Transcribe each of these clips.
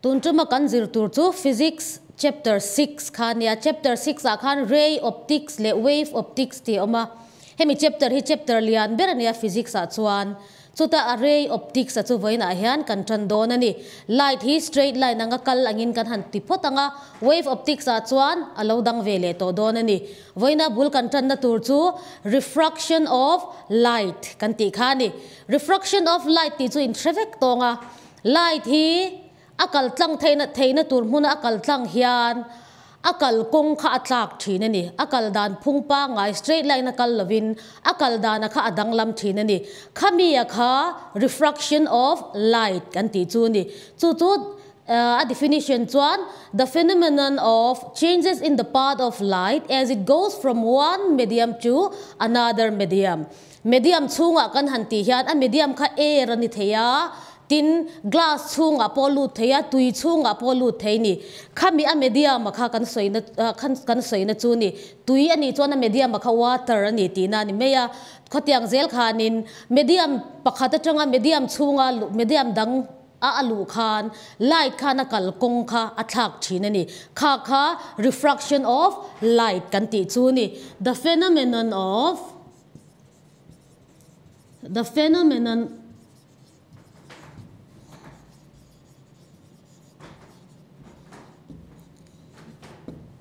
Tun tuma kan zir tur chu Physics chapter 6 kha nia. Chapter 6 ah khan ray optics leh wave optics tih a awm a. Hemi chapter hi chapter lian ber a nia Physics ah chuan. Chuta a ray optics a chu vawiinah hian kan tan dawn a ni. Light hi straight line anga kal angin kan han ti phawt ang a, wave optics ah chuan a lo dang ve leh tawh dawn a ni. Vawiina bul kan tanna tur chu refraction of light kan tih kha a ni. Refraction of light tih chu inhre vek tawng a, light hi a kal tlang theihna theihna tur hmuna a kal tlang hian a kal kawng kha a tlak thin a ni. A kal dan phung pangngai straight line a kal lovin a kal dana kha a danglam thin a ni. Khami a kha refraction of light kan tih chu a ni. Chu chu a definition chuan the phenomenon of changes in the path of light as it goes from one medium to another medium. Medium chhungah kan han tih hian a medium kha air a ni thei a, tin glass chhungah pawh lut thei a, tui chhungah pawh lut thei ni. Khami a medium a kha kan sawina kan sawina chu ni. Tui a nih chuan a medium a kha water a ni tihna a ni mai a. Khawtiang zel khanin medium pakhat atanga medium chhunga medium dang a a luh khan light khan a kal kawng kha a thlak thin a ni. Kha kha refraction of light kan tih chu ni. The phenomenon of The phenomenon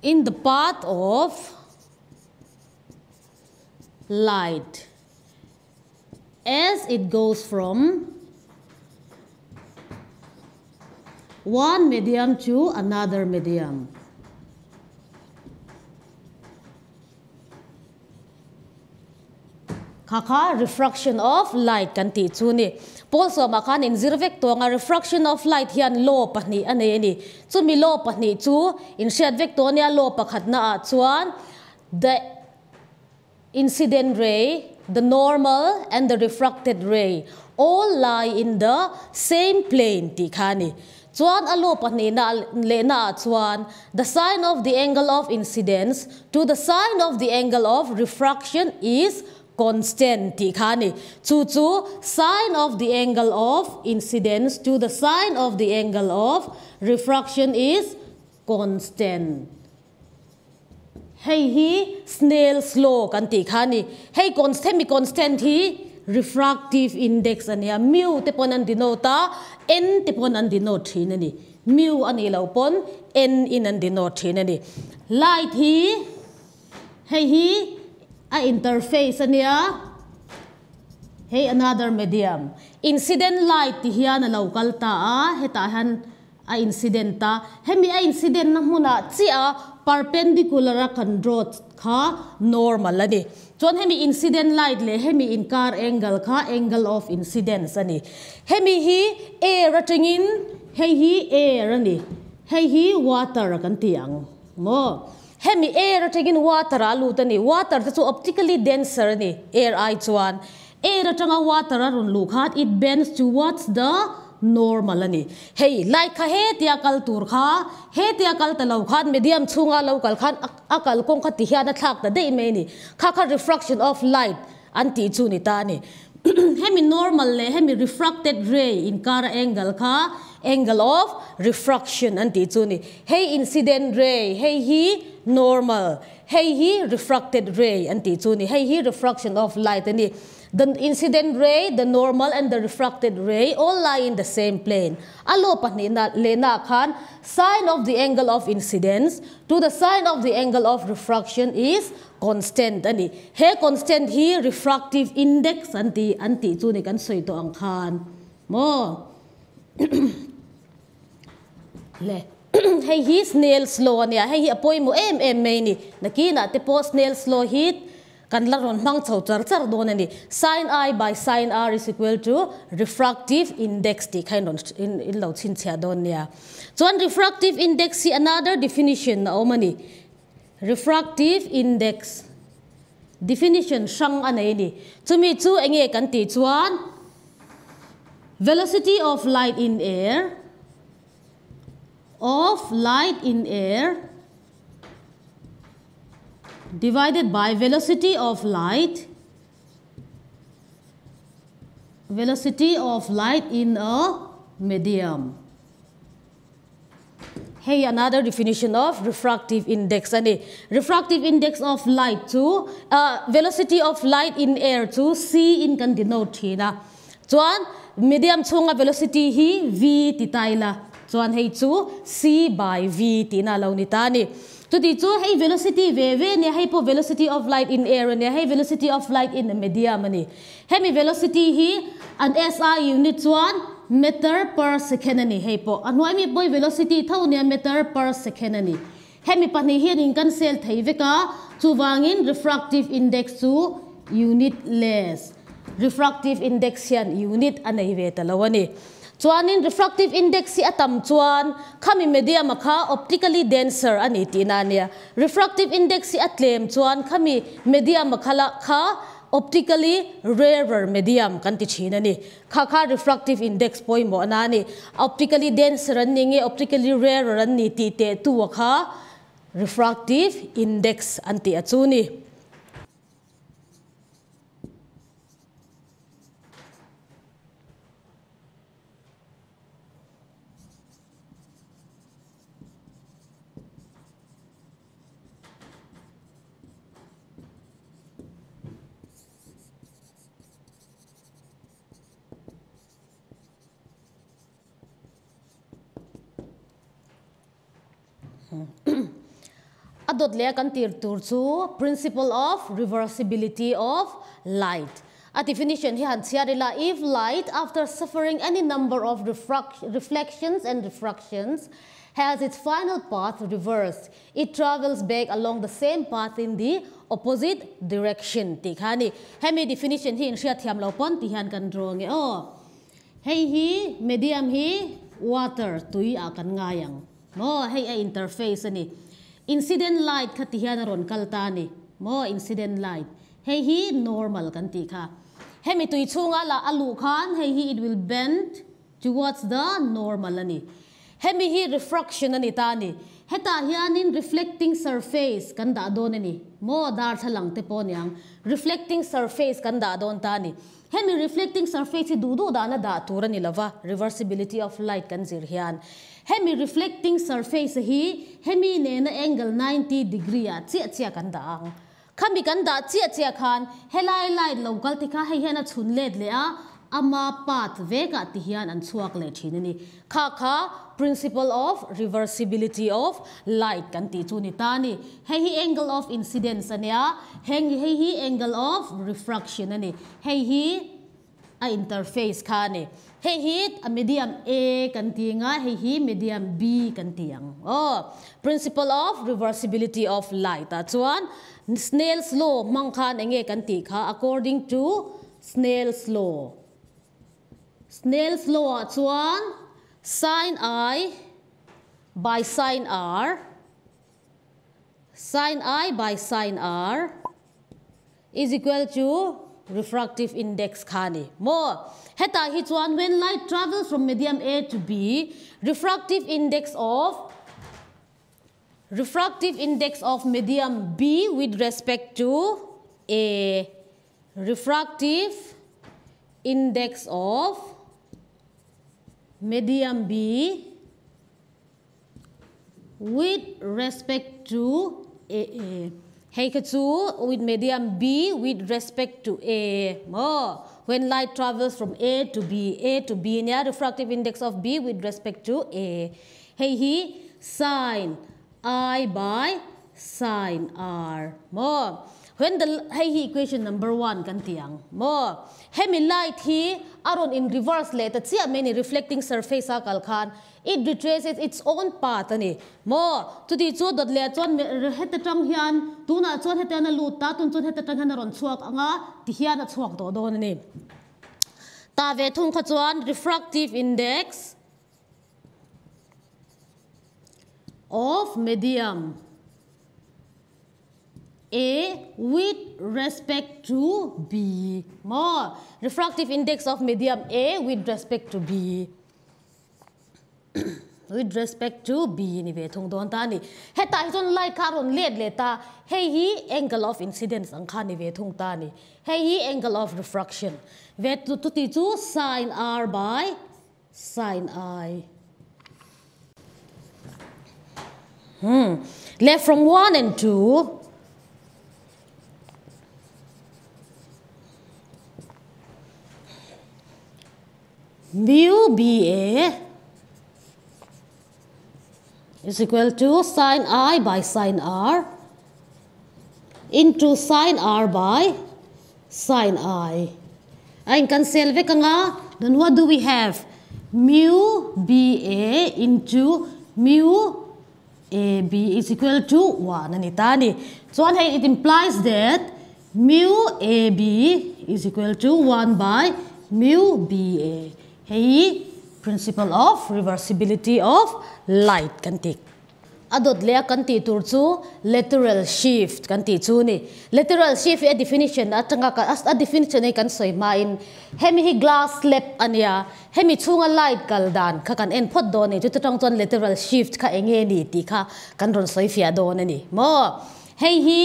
in the path of light as it goes from one medium to another medium. Kha kha refraction of light kan tih chu ni. Pawl sawmah khan inzir vek tawng a, refraction of light hian law pahnih a nei a ni. Chumi law pahnih chu inhriat vek tawh a nia, law pakhatna ah chuan the incident ray, the normal and the refracted ray all lie in the same plane tih kha a ni. Chuan a law pahnihna lehna ah chuan the sign of the angle of incidence to the sign of the angle of refraction is constant tih kha a ni. Chu chu sign of the angle of incidence to the sign of the angle of refraction is constant. Hei hi Snell's law kan tih kha a ni. Hei const hemi constant hi refractive index a nia, mu te pawn an denote a, n te pawn an denote thin a ni. Mu a nih loh pawn n in an denote thin a ni. Light hi hei hi a interface a nia, hei another medium. Incident light ti hian a lo kal ta a, hetah hian A incident a, hemi a incident na hmunah chiah perpendicular a kan draw kha normal a ni. Chuan hemi incident light leh hemi inkar angle kha angle of incidence a ni. Hemi hi air atangin hei hi air a ni, hei hi water kan ti ang maw. Hemi air atangin water ah a lut a ni, water te chu optically denser a ni air ai chuan. Air atanga water a rawn luh khan it bends towards the normal a ni. Hei light kha hetia kal tur kha hetia kal ta lo khan medium chhunga lo kal khan a kal kawng kha ti hian a thlak ta daih mai a ni. Kha kha refraction of light an tih chu ni ta a ni. Hemi normal leh hemi refracted ray inkara angle kha angle of refraction an tih chu ni. Hei incident ray hei hi normal. Hei hi refracted ray an tih chu ni. Hei hi refraction of light a ni. The incident ray, the normal and the refracted ray all lie in the same plane. A law pahnihna lehnaah khan sine of the angle of incidence to the sine of the angle of refraction is constant a ni. He constant hi refractive index an ti an tih chu ni kan sawi tawh ang khan maw? Le hei hi Snell's law a nia, hei hi a pawimawh em em mai a ni. Nakinah te pawh Snell's law hi kan la rawn hmang chho char char dawn a ni. Sin I by sin R is equal to refractive index tih kha in rawn in lo chhinchhiah dawn nia. Chuan refractive index hi another definition a awm a ni. Refractive index definition hrang a nei a ni. Chumi chu enge kan tih chuan velocity of light in air of light in air divided by velocity of light velocity of light in a medium. Hei another definition of refractive index a ni. Refractive index of light chu velocity of light in air chu c in kan denote thin a. Chuan medium chhunga velocity hi v ti ta ila. Chuan hei chu c by v tihna a lo ni ta a ni. Chuti chu hei velocity ve ve nia, hei pawh velocity of light in air a nia, hei velocity of light in a medium a ni. Hemi velocity hi an SI unit chuan meter per second a ni hei pawh. A hnuai mi pawh hi velocity tho nia meter per second a ni. Hemi pahnih hian in cancel thei vek a, chuvangin refractive index chu unitless. Refractive index hian unit a nei ve ta lo a ni. Chuanin refractive index hi a tam chuan khami medium a kha optically denser a ni tihna a nia. Refractive index hi a tlem chuan khami medium a kha la kha optically rarer medium kan ti thin a ni. Kha kha refractive index pawimawhna a ni. Optically denser an ni nge optically rarer an ni tih teh tu a kha refractive index an tih a chu ni. A dawt leh a kan tir tur chu principle of reversibility of light. A definition hi han chhiar ila, if light after suffering any number of reflections and refractions has its final path reversed, it travels back along the same path in the opposite direction tih kha a ni. Hemi definition hi inhriat thiam lo pawn ti hian kan draw nge aw. Hei hi medium hi water tui ah kan ngai ang maw, hei a interface a ni. Incident light kha ti hian a rawn kal ta a ni maw, incident light. Hei hi normal kan tih kha. Hemi tui chhunga lah a luh khan hei hi it will bend towards the normal a ni. Hemi hi refraction a ni ta a ni. Hetah hianin reflecting surface kan dah dawn a ni. Maw darthlalang te pawh aniang. Reflecting surface kan dah dawn ta a ni. Hemi reflecting surface hi duh duh dahna dah tur a ni lova, reversibility of light kan zir hian. Hemi reflecting surface hi hemi nena angle 90 degree ah chiah chiah kan dah ang. Khami kan dah chiah chiah khan helai light lo kal te kha hei hian a chhun let leh a, ama path vekah ti hian an chhuak leh thin a ni. Kha kha principle of reversibility of light kan tih chu ni ta a ni. Hei hi angle of incidence a nia, heng hei hi angle of refraction a ni. Hei hi a interface kha a ni. Hei hi a medium A kan ti ang a, hei hi medium B kan ti ang. Aw, principle of reversibility of light ah chuan Snell's law hmang khan eng nge kan tih kha according to Snell's law. Snell's law ah chuan sin I by sin R, sin I by sin R, is equal to refractive index kha a ni maw? Hetah hi chuan when light travels from medium A to B, refractive index of refractive index of medium B with respect to A, refractive index of medium B With respect to A Hei kha chu with medium B with respect to A maw? When light travels from A to B, A to B nia refractive index of B with respect to A. Hei hi sin I by sin R maw? When the hei hi equation number one kan ti ang maw? Hemi light hi a rawn in reverse leh ta chiah mai ni reflecting surface a kal khan It retraces its own path a ni maw? Chuti chu dawt leh chuan heta tang hian tunah chuan heta hian a lut ta, tun chuan heta tang hian a rawn chhuak ang a, ti hian a chhuak tawh dawn a ni. Ta ve thung kha chuan refractive index of medium A with respect to B maw? Refractive index of medium A with respect to B. With respect to B ni ve thung dawn ta a ni. Hetah hi chuan light kha a rawn let leh ta, hei hi angle of incidence ang kha ni ve thung ta a ni. Hei hi angle of refraction ve chuti chu sin R by sin I. Le from 1 and 2 mu BA is equal to sine I by sine R into sine R by sine I. Ain cancel vek anga. Then what do we have? Mu BA into mu AB is equal to 1. Ani ta ni. Chuan hei it implies that mu AB is equal to 1 by mu BA. Hei principle of reversibility of light kan ti. Adot le kan ti tur chu lateral shift kan ti chu ni. Lateral shift a definition atanga ka a definition ai kan soi ma in hemi hi glass slab ania hemi chunga light kal dan kha kan en phot do ni chu tang chon lateral shift kha enge ni ti kha kan ron soi fia do ni mo. Hei hi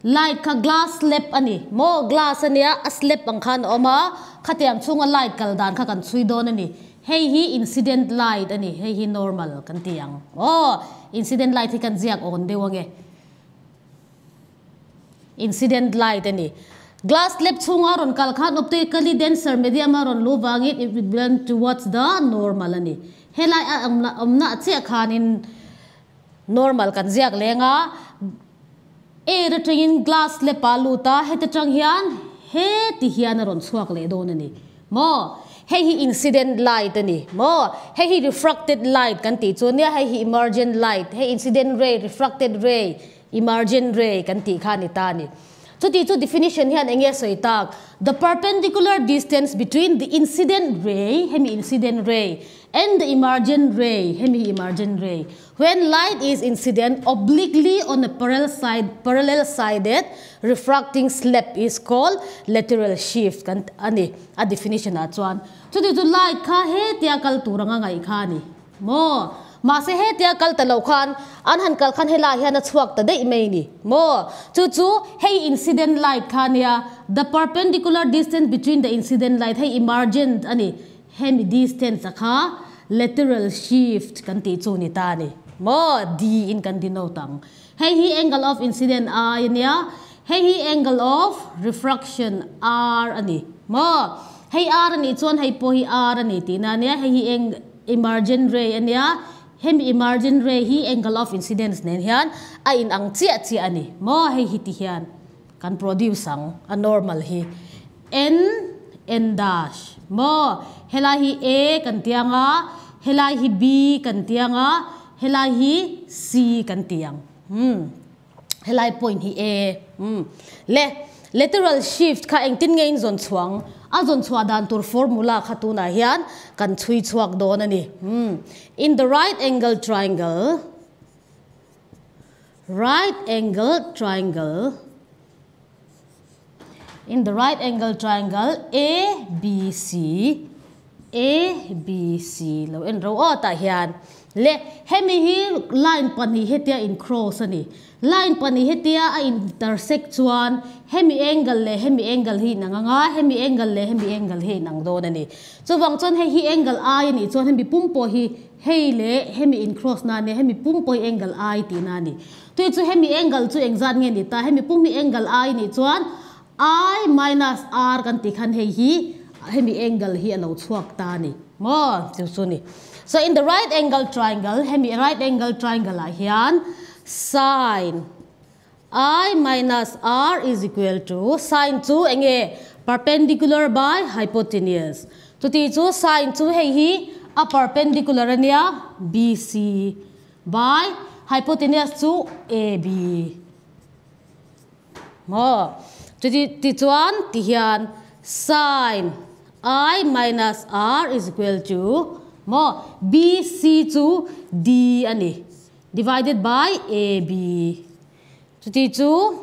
light kha glass slab ani mo glass ania a slab ang khan oma khatiam chunga light kal dan kha kan chui do ni. Hei hi incident light ani hei hi normal kan tiang. Oh, incident light hi kan ziak on dewange. Incident light ani glass slab chunga ron kal khan optically denser medium ron lu wangit it will blend towards the normal ani. Helai a amna che khanin normal kan ziak lenga e ratengin glass slab palu ta heta chang hian he ti hian ron chuak le don ani mo. Hei hi incident light ani mo. Hei hi refracted light kan ti chu nia. Hei hi emergent light, hei incident ray, refracted ray, emergent ray kan ti kha ni ta ni. Chu ti chu definition hian enge soi tak. The perpendicular distance between the incident ray, hemi incident ray, and the emergent ray, hemi emergent ray, when light is incident obliquely on a parallel sided refracting slab is called lateral shift kan ani a definition a chuan. Chu ti chu light kha he tia kal turanga ngai kha ni mo. Ma se he tia kal ta lo khan an han kal khan hela hian a chuak ta dei mai ni mo. Chu chu hei incident light kha nia the perpendicular distance between the incident light hei emergent ani hemi distance kha lateral shift kan ti chu ni ta ni mo. D in kan denote ang. Hei hi angle of incident I nia, hei hi angle of refraction R ani mo. Hei R ani chuan hei po hi R ani ti na nia. Hei hi emergent ray ania, hemi emergent ray hi angle of incidence nen hian a in ang chia chia ani mo. Hei hi ti hian kan produce ang a normal hi n n dash mo. Helai hi A kan tianga, helai hi B kan tianga, helai hi C kan tiang. Helai point hi A. Le lateral shift kha engtin nge in zon chuang a zon chua dan tur formula kha tu na hian kan chui chuak don ani. In the right angle triangle, right angle triangle, in the right angle triangle A B C, A B C lo en ro o ta hian le hemi hi line pani hetia in cross ani, line pani hetia a intersect chuan hemi angle le hemi angle hi nanga, hemi angle le hemi angle hi nang don ani. Chuwang chuan hei hi angle I ani chuan hemi pumpo hi hei le hemi in cross na ni hemi pumpo hi angle I ti na ni. Tui chu hemi angle chu engzat nge ni ta hemi pum hi angle I ni chuan I minus R kan ti khan hei hi hemi angle hi alo chuak ta ni mo chu chu ni. So in the right angle triangle, hemi right angle triangle a hian sin I minus R is equal to sin chu enge perpendicular by hypotenuse. Chu ti chu sin chu hei hi a perpendicular ania BC by hypotenuse chu AB mo. Chu ti chuan ti hian sin I minus R is equal to mo BC chu D ani divided by AB. Chu ti chu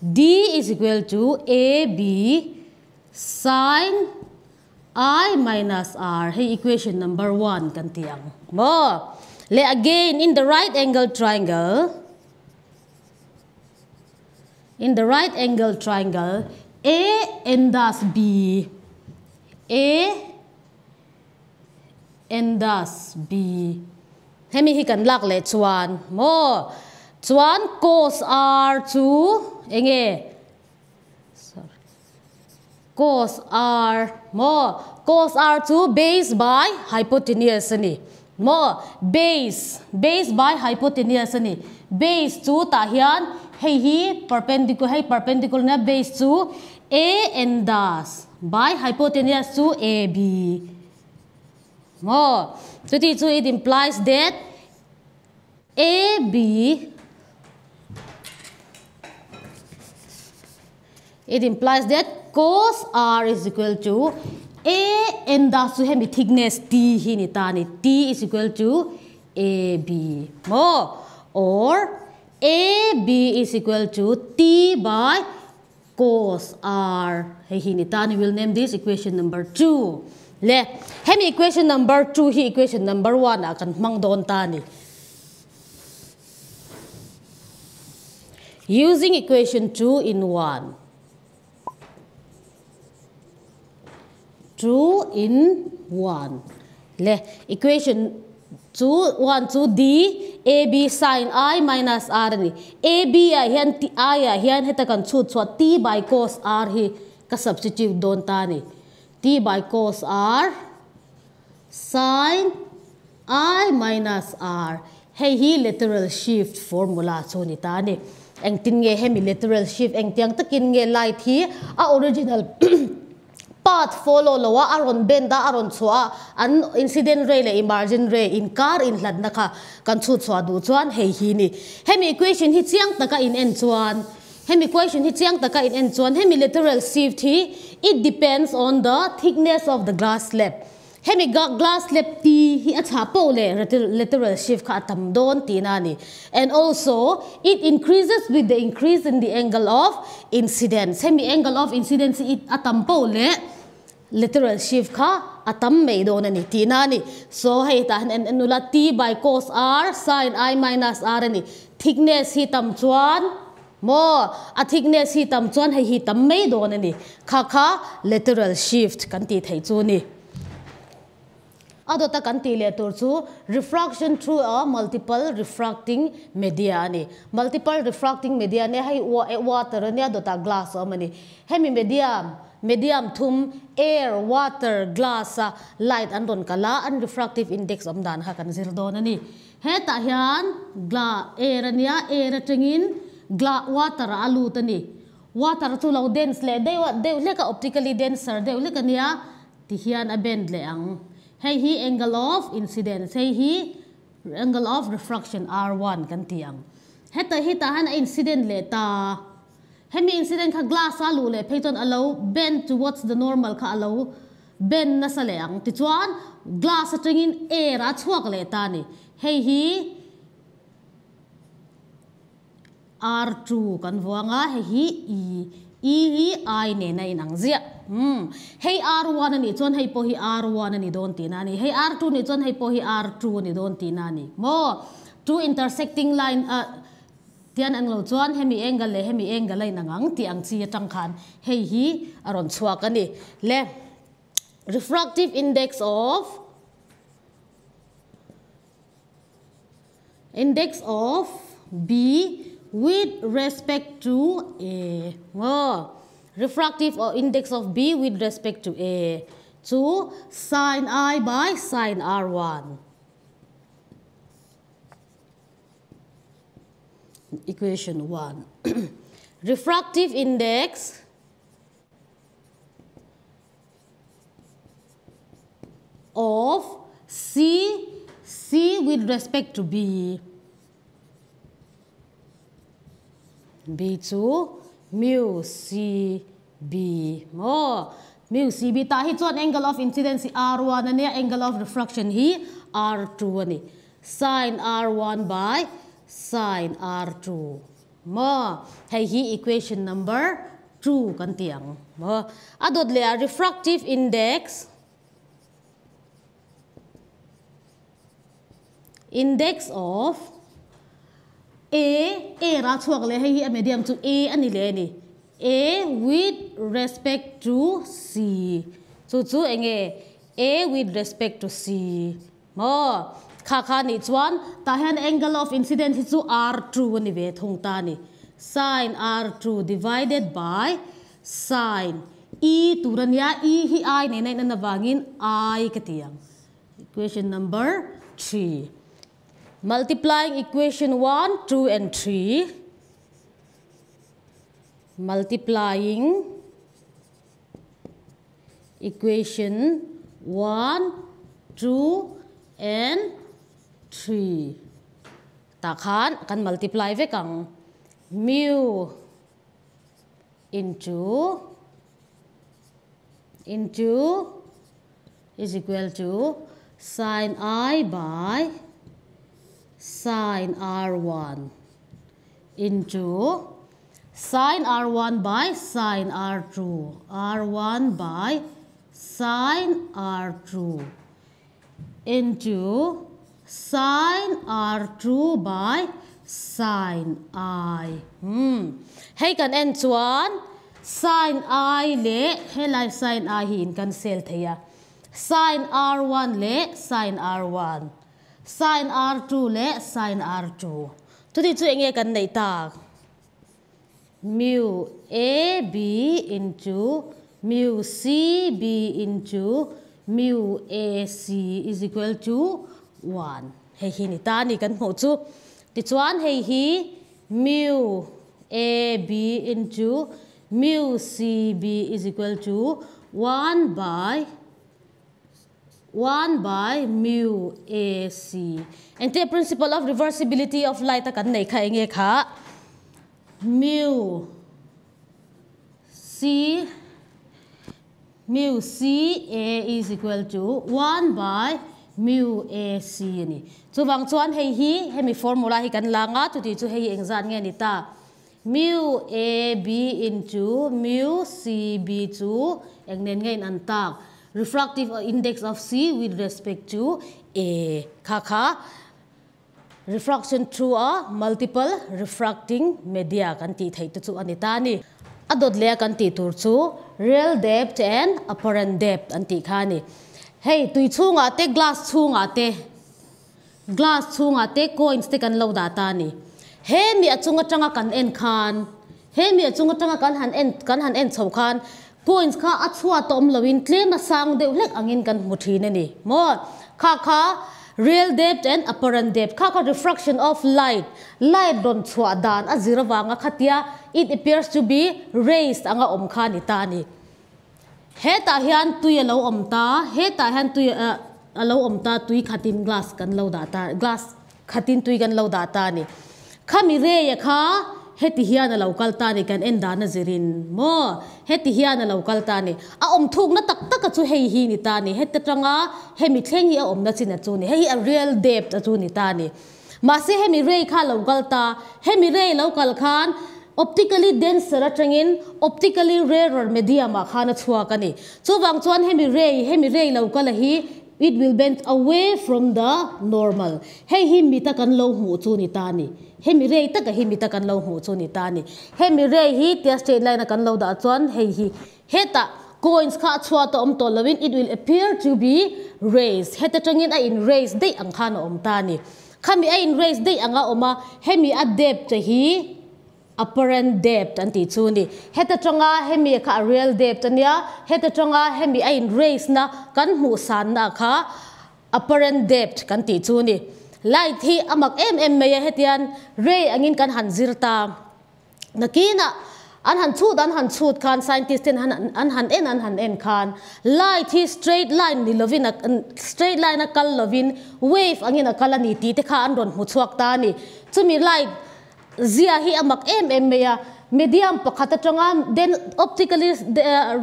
D is equal to AB sin I minus R. Hey, equation number 1 kan tiang mo. Le again in the right angle triangle, in the right angle triangle A n dash B, A n dash B. Hemi hi kan lak leh chuan maw chuan cos r chu enge sorry cos r maw cos r chu base by hypotenuse a ni maw base base by hypotenuse a ni base chu tah hian hei hi perpendicular hei perpendicular nia base chu a n dash by hypotenuse chu a b. Maw? Chuti chu it implies that AB it implies that cos R is equal to A n dash chu hemi thickness T hi ni ta ni T is equal to AB maw? Or AB is equal to T by cos R hei hi ni ta ni we'll name this equation number 2 le hemi equation number 2 hi equation number 1 ah kan hmang dawn ta ni using equation 2 in 1 2 in 1 le equation chu 1 chu d a b sin I minus r a ni a b ah hian t I ah hian heta kan chhut chhuah t by cos r hi ka substitute dawn ta a ni t by cos r sin I minus r hei hi lateral shift formula chu ni ta a ni engtin nge hemi lateral shift engtiang takin nge light hi a original Path follow lo a, a rawn bend a, a rawn chhuah a, an incident ray leh emergent ray inkar inhlatna kha kan chhut chhuah duh chuan hei hi ni. Hemi equation hi chiang taka in en chuan, hemi equation hi chiang taka in en chuan hemi lateral shift hi it depends on the thickness of the glass slab. Hemi glass slab ti hi a chhah poh leh lateral shift kha a tam dawn tihna a ni. And also, it increases with the increase in the angle of incidence. Hemi angle of incidence hi a tam poh leh lateral shift kha a tam mai dawn a ni tihna a ni. So, hei tah hian en en ula, T by cos R sin I minus R a ni. Thickness hi tam chuan maw? A thickness hi tam chuan hei hi tam mai dawn a ni. Kha kha lateral shift kan tih theih chu a ni. A dawta kan tih leh tur chu refraction through a multiple refracting media a ni. Multiple refracting media nia hei water a nia dawtah glass a awm a ni. Hemi medium medium thum air, water, glass a light an rawn kal a, an refractive index awm dan kha kan zir dawn a ni. Hetah hian gla air a nia, air atangin gla water ah a lut a ni. Water chu lo dense leh deuh a, deuh hlek a optically denser deuh hlek a nia. Ti hian a bend leh ang. Hei hi angle of incidence, hei hi angle of refraction R1 kan ti ang. Heta hi tah hian a incident leh ta. Hemi incident kha glass a luh leh phei chuan a lo bend towards the normal kha a lo bend nasa leh ang. Tichuan glass atangin air a chhuak leh ta a ni. Hei hi R2 kan vuang a, hei hi E, E hi I nen a inang ziah. Umm, hei R1 a nih chuan hei pawh hi R1 a ni dawn tihna a ni. Hei R2 nih chuan hei pawh hi R2 a ni dawn tihna a ni. Maw? Two intersecting line a tian ang lo chuan hemi angle leh hemi angle a inang ang tih ang chi atang khan hei hi a rawn chhuak a ni. Le refractive index of Index of B with respect to A maw? Refractive index of B with respect to A chu sin I by sin R1. Equation 1. Refractive index of C, C with respect to B. B chu mu C B maw? Mu C B tah hi chuan angle of incidence hi R1 a nia, angle of refraction hi R2 a ni. Sin R1 by sin R2 maw? Hei hi equation number 2 kan ti ang maw? A dawt leh ah refractive index index of A, A ra chhuak leh hei hi a medium chu A a ni leh a ni. A with respect to C chu chu eng nge? A with respect to C maw? Kha kha nih chuan tah hian angle of incident hi chu r two a ni ve thung ta a ni. Sin r two divided by sin e tur a nia, e hi i nena in an avangin i ka ti ang. Equation number 3. Multiplying equation 1, 2 and 3. Multiplying equation 1, 2 and 3. Tah khan kan multiply vek ang. Mu into into is equal to sin I by sin R1 into sin R1 by sin R2, R1 by sin R2 into sin R2 by sin I. Hei kan en chuan sin I leh helai sin I hi in cancel thei a. Sin R1 leh sin R1, sin R2 leh sin R2. Chuti chu enge kan neih tak? Mu A B into mu C B into mu A C is equal to 1. Hei hi ni ta ni kan hmuh chu. Tichuan hei hi mu A B into mu C B is equal to 1 by 1 by mu A C. Engtia principle of reversibility of light a kan nei kha enge kha? Mu C mu C A is equal to 1 by mu A C ani. Chuwang chuan hei hi hemi formula hi kan langa chuti chu hei engzat nge ni ta. Mu A B into mu C B chu engnen nge in an tak. Refractive index of C with respect to A. Kha kha refraction through a multiple refracting media kan ti thei te chu ani ta ni. A dawt leh a kan tih tur chu real depth and apparent depth an tih kha a ni. Hei tui chhungah te glass chhungah te glass chhungah te coins te kan lo dah ta a ni. He mi a chung atanga kan en khan he mi a chung atanga kan han en kan han en chho khan coins kha a chhuat a awm loin tlem a sang deuh hlek angin kan hmu thin a ni. Maw? Kha kha real depth and apparent depth kha kha refraction of light light rawn chhuah dan a zir avanga khatia it appears to be raised anga awm kha a ni ta a ni. Hetah hian tui a lo awm ta, hetah hian tui a lo awm ta tui khatin glass kan lo dah ta glass khatin tui kan lo dah ta a ni. Khami reia kha heti hian a lo kal ta a ni kan en dan a zirin maw heti hian a lo kal ta a ni. A awm thukna tak tak a chu hei hi ni ta a ni. Heti atanga hemi thleng hi a awmna chin a chu ni. Hei hi a real depth a chu ni ta a ni. Mahse hemi rei kha a lo kal ta, hemi rei lo kal khan optically denser atangin optically rarer medium ah khan a chhuak a ni. Chuvang chuan hemi rei, hemi rei lo kal a hi it will bend away from the normal. Hei hi mita kan lo hmuh chu ni ta a ni. Hemi rei taka hi mita kan lo hmuh chu ni ta a ni. Hemi rei hi tia straight line a kan lo dah chuan hei hi hetah coins kha a chhuat a awm tawh loin it will appear to be raised. Heta tangin a in raise daih ang khan a awm ta a ni. Khami a in raise daih ang a awm a, hemi a depth hi apparent depth an tih chu a ni. Heta tanga hemi kha a real depth a nia, heta tanga hemi a in raise na kan hmuh sanna kha apparent depth kan tih chu a ni. Light hi a mak em em mai a, hetian ray angin kan han zir ta. Nakinah an han chhut an han chhut khan scientist ten an han en an han en khan light hi straight line ni lovin a straight line a kal lovin wave angin a kal a ni tih te kha an rawn hmu chhuak ta a ni. Chumi light zia hi a mak em em mai a, medium pakhat atanga den optically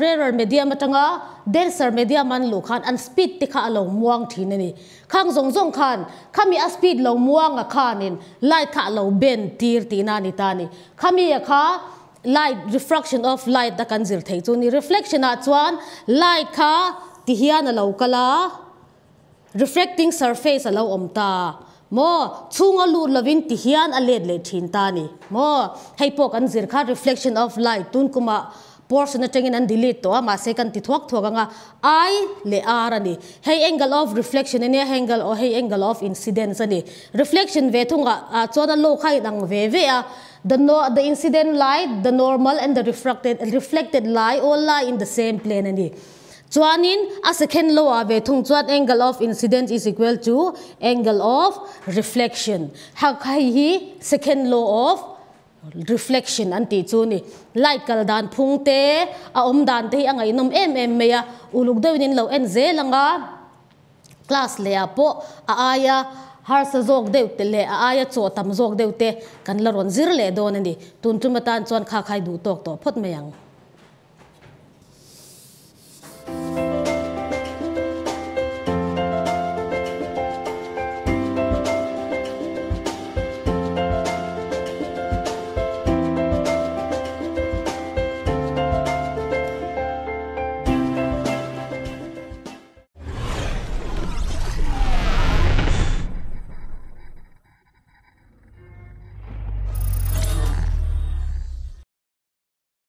rarer medium atanga denser medium an luh khan an speed te kha a lo muang thin a ni. Khang zawng zawng khan khami a speed lo muanga khanin light kha a lo bend tir tihna a ni ta a ni. Khami a kha light refraction of light a kan zir thei chu ni. Reflection ah chuan light kha ti hian a lo kal a, refracting surface a lo awm ta maw, chhunga lut lovin ti hian a let leh thin ta a ni maw. Hei pawh kan zir kha reflection of light tun kuma portion atangin an delete tawh a, mahse kan ti thuak thuak anga I leh R a ni. Hei angle of reflection a nia, hei angle aw hei angle of incidence a ni. Reflection ve thungah ah chuan a law kha a inang ve ve a, the no the incident light, the normal and the refracted reflected light all lie in the same plane a ni. Chuanin a second law ah ve thung chuan angle of incidence is equal to angle of reflection. Hak hei hi second law of Reflection an tih chu ni. Light kal dan phung te, a awm dan te hi a ngaihnawm em em mai a, uluk deuhin in lo en zel ang a, class leh ah pawh a aia harsa zawk deuh te leh a aia chaw tam zawk deuh te kan la rawn zir leh dawn a ni. Tun tum atan chuan kha khai duh tawk tawh phawt mai ang.